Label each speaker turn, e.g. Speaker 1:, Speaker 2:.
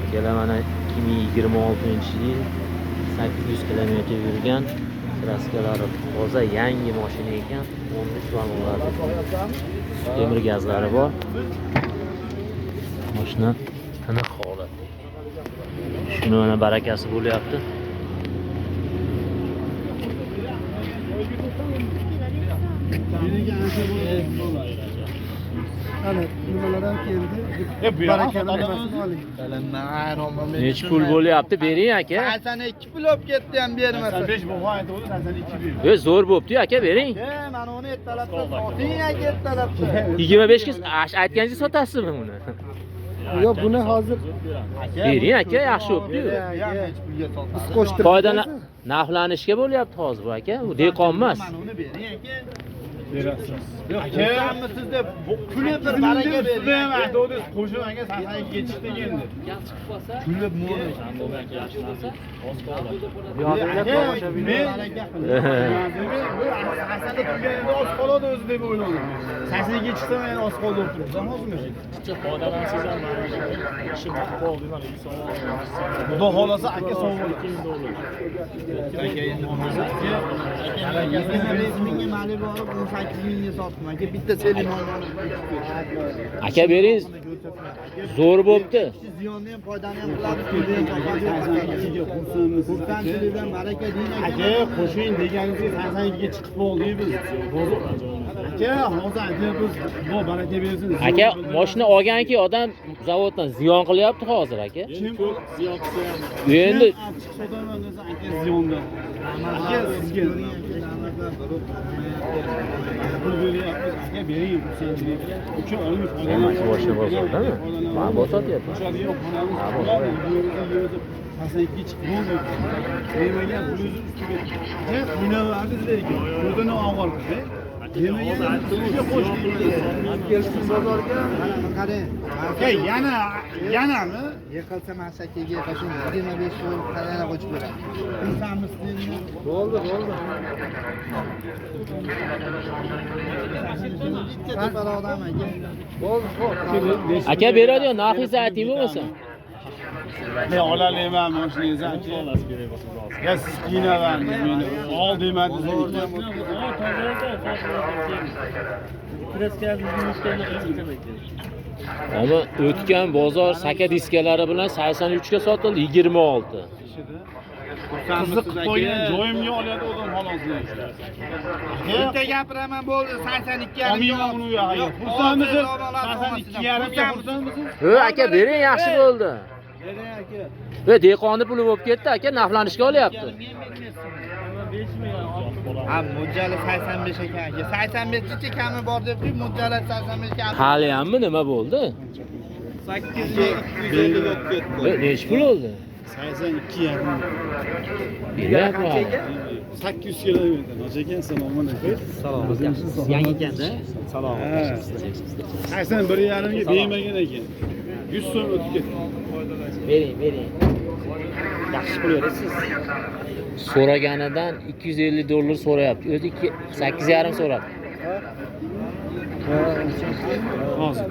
Speaker 1: Akalar, mana 2026-yil, 800 kilometr yurgan, kraskalari toza, yangi mashina ekan. 13 valvulari, temir gazlari bor. Mashina tiniq holatda. Shuni mana barakasi bo'lyapti.
Speaker 2: Ana nimalar ham keldi. Barakani nimasini oling.
Speaker 1: Necha pul bo'lyapti? Bering aka.
Speaker 2: 82 pul olib ketdi ham bermasa.
Speaker 3: 5 bo'lgan aytdi, 82 ber.
Speaker 1: E, zo'r bo'pti aka, bering.
Speaker 2: Mana uni ertalabda soting aka, ertalabda.
Speaker 1: 25 ga aytganingizda sotasizmi buni?
Speaker 2: Yo'q, buni hozir
Speaker 1: Bering aka, yaxshi bo'pti-yu.
Speaker 2: Biz qo'shtirib.
Speaker 1: Foyda naflanishga bo'lyapti hozir bu aka. Bu dehqon emas.
Speaker 2: Mana uni bering aka.
Speaker 3: Berasiz.
Speaker 2: Aka, siz deb kulib bir baraka bering.
Speaker 3: Aytdingiz, qo'shib aka 82 ga chiqdik endi.
Speaker 2: Kulib mo'ri.
Speaker 3: Men Hasanda turganida oz qoladi o'zi deb o'yladim. 82 ga chiqsam endi oz qoldi deb turibsan hozirmi?
Speaker 4: Foydalansangiz ham ishim qoldi, mana inson.
Speaker 3: Xudo xolasa aka sog' bo'ladi.
Speaker 2: Aka endi bo'lmasa aka 25 mingga mali borib 18 mingga sotdim aka, bitta selim olmani.
Speaker 1: Aka bering. Zo'r bo'pti.
Speaker 2: Ziyonni ham foydani ham qilamiz. Xursandchilikdan baraka deng
Speaker 3: aka. Qo'shing deganingizga 82 ga chiqib qoldik biz. Aka, hozir aytyapmiz, Xudo baraka bersin.
Speaker 1: Aka, mashina olganki odam zavoddan ziyon qilyapti hozir aka.
Speaker 3: Kim
Speaker 4: ziyon qilsa ham
Speaker 1: Endi
Speaker 3: chiqib sotaman desa aka ziyonda. Aka sizga pul beryapmiz, aka bering xursandchilik. Uchun oling
Speaker 1: Mana shu mashina bozordami? Mana bu sotyapti.
Speaker 3: O'shadigan xonamiz
Speaker 1: Ha, bu.
Speaker 3: bo'ladi, 82 chiqib bo'ldi. Demagan pulingizni ustiga. Aka, qiynalmadingiz lekin. Ko'zini og'ir qildi. Demagan ustiga qo'shdik.
Speaker 2: Kelsin bozorga, mana qarang.
Speaker 3: Aka, yana yanami?
Speaker 2: Yiqilsa masakaga qo'shing 25 yil yana qo'shib beradi. Xursandmisiz endi? Bo'ldi, bo'ldi. Bitta teparoq odam aka. Bo'ldi, bo'ldi.
Speaker 1: Aka beradigan narxingizni ayting bo'lmasa.
Speaker 3: Men olalayman mashinangizni aka. Ya siz qiynavandingiz meni. Ol demadingiz.
Speaker 1: Ama o'tgan bozor saka diskalari bilan 83 ga sotildi, 26.
Speaker 3: Qiziq qilib qo'ygan joyimga olyapti o'zim xolos.
Speaker 2: Bitta gapiraman bo'ldi, 82 yarim.
Speaker 3: Olmayman uni u yog'iga. Xursandmisiz? 82 yarimga xursandmisiz?
Speaker 1: Ho, aka bering, yaxshi bo'ldi.
Speaker 2: Bering aka.
Speaker 1: Ve dehqonni puli bo'lib ketdi aka, naflanishga olyapti.
Speaker 2: Ha, mo'ljali 85 ekan aka. 85 necha kami bor deb qo'yib, mo'ljali 85 kami.
Speaker 1: Hali hammi nima bo'ldi?
Speaker 2: 8250 bo'lib ketdi.
Speaker 1: Necha pul oldi?
Speaker 3: 82 yarim.
Speaker 1: Beryapman.
Speaker 3: 800 kilometr. Hoji aka, assalomu alaykum.
Speaker 1: Salom. Yangi ekanda.
Speaker 3: Salom. 81 yarimga bermagan ekan. 100 so'm o'tib ketdi.
Speaker 1: Bering, bering.
Speaker 4: Yaxshi pul berasiz.
Speaker 1: So'raganidan 250 dollar so'rayapti. O'zi 8,5 so'rabdi.
Speaker 3: Hozir.